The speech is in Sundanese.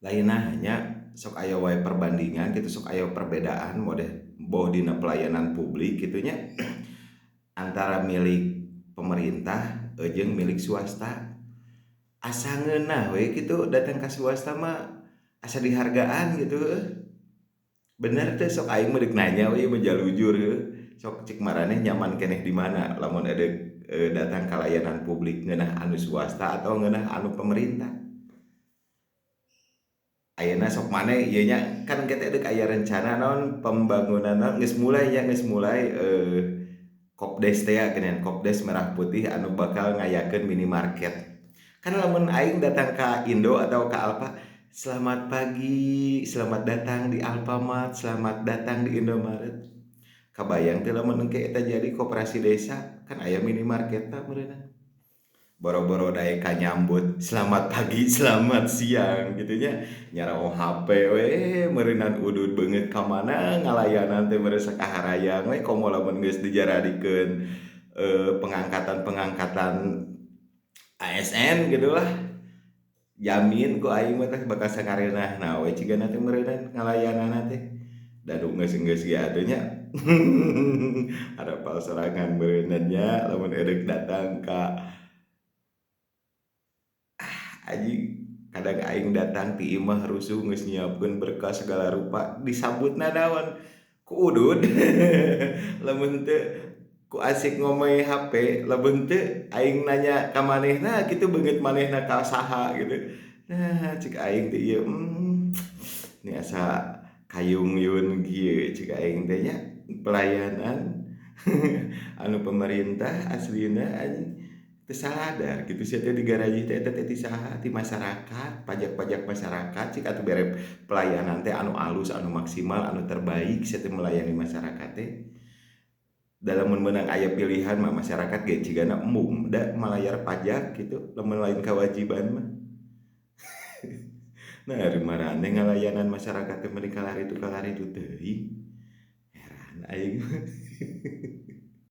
Lain hanya sok aya wae perbandingan gitu, sok aya perbedaan modeh boh dina pelayanan publik gitu nya antara milik pemerintah jeung milik swasta. Asa ngeunah we kitu datang ka swasta mah asa dihargaan gitu heuh. Bener teh sok aing mah deuk nanya we mah jalujur heuh. Sok cik maraneh nyaman keneh di mana lamun edek datang ka layanan publik, ngeunah anu swasta atau ngeunah anu pemerintah? Ayeuna sok maneh ieu nya, kan engke teh deuk aya rencana naon pembangunan naon geus mulai nya, geus mulai Kopdes teh ya geuningan, Kopdes Merah Putih anu bakal ngayakeun minimarket. Kan lamun aing datang ka Indo atau ka Alfa, "Selamat pagi, selamat datang di Alfamart, selamat datang di Indomaret." Kabayang teu lamun engke eta jadi koperasi desa, kan aya minimarketna meureunna. Boro-boro daek kanyambut selamat pagi, selamat siang gitu nya, nyaraho HP we meureunan udud beungeut ka mana ngalayanan teh meureun sakaharayang we, komo lamun geus dijaradikeun pengangkatan-pengangkatan ASN gitu lah. Jamin ku aing mah teh bakal sakareunahna we cigana teh meureunan ngalayanana teh. Da nu geus-geus ge atuh nya. Arapal sorangan meureunan nya lamun erek datang ka anjing, kadang aing datang ti imah rusuh geus nyiapkeun berkas segala rupa, disambutna naon ku udud lamun teu ku asik ngomong HP, lamun teu aing nanya ka manehna kitu beungeut manehna ka saha gitu. Nah, cek aing teh ieu ini asa kayungyun kieu cek aing teh nya, pelayanan anu pemerintah aslina anjing teu sadar kitu sia teh digaraji teh eta teh ti saha, ti masyarakat, pajak-pajak masyarakat cik atuh bere pelayanan teh anu alus, anu maksimal, anu terbaik sia teh melayani masyarakat teh. Da lamun meunang aya pilihan mah masyarakat ge cigana embung da malayar pajak gitu lamun lain kewajiban mah. Nah, ari maraneh ngalayanan masyarakat teh meuni kalaritu-kalaritu teuing. Heran aing mah.